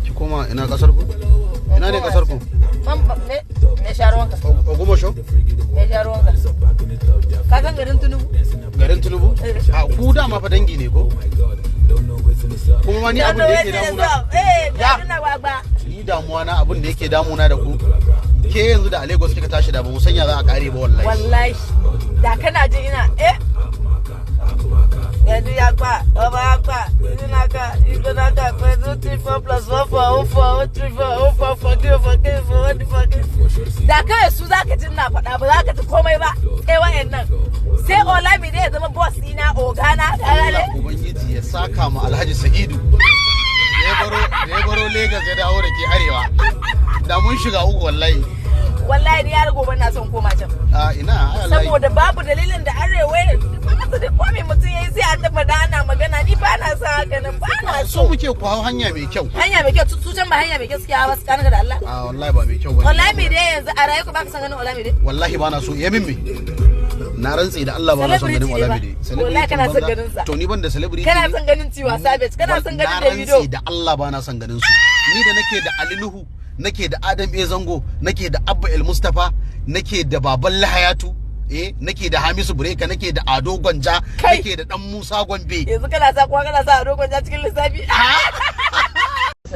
Ki koma ina kasar ku? Ina ne kasar ku? Me sha ruwanka? Ogumosho? Me sha ruwanka? Ka san garin Tinubu? Garin Tinubu? A ku dama fa dangi ne ko? Kuma ma ni abin da yake damuna Eh, ina gwagwa. Ni damuwa na, abin da yake damuna da ku, ke yanzu da a Lagos kika tashi, da ba mu sanya za a kare ba wallahi. Wallahi. Da kana ji ina eh yanzu ya kwa ọba ya kwa ina ka ina ka 2 3 4 plus 1 4 0 4 0 3 4 0 4 4 3 4 3 4 1 4 3. Da kawai su zaka ji ina faɗa, ba za ka ji komai ba sai wa'annan, sai Olamide ya zama boss ɗina, ogana, ka gane? Allah Ubangiji ya saka mu Alhaji Sa'idu da ya baro Lagos ya dawo da ke arewa. Da mun shiga uku wallahi. Wallahi ni har gobe na son koma can. A ina ai wallahi. Saboda babu dalilin da arewa ba su da komai, mutum yayi sai a tafi da ana magana. Ni ba na son haka nan, ba na so so. Muke ku hau hanya mai kyau. Hanya mai kyau, su can ba hanya mai kyau suke hawa, su da Allah. A wallahi ba mai kyau bane. Olamide yanzu a rayu ba ka san ganin Olamide? Wallahi ba na so ya min me. Na rantse da Allah ba na son ganin Celebrity ne ba. Olamide. Wallahi kana son Banza. ganin sa. To ni ban da celebrity Kana ne. son ganin Tiwa Savage, kana son ganin Na Davido. rantse da Allah ba na son ganin su. Ni da nake da Ali Nuhu, nake da Adam A Zango, nake da Abba El Mustafa, nake da Baban Lahayatu, eh, nake da Hamisu Breaker, nake da Ado Gwanja, Kai. nake da Dan Musa Gombe. Yanzu kana sa kuwa kana sa a dogon ja cikin lissafi.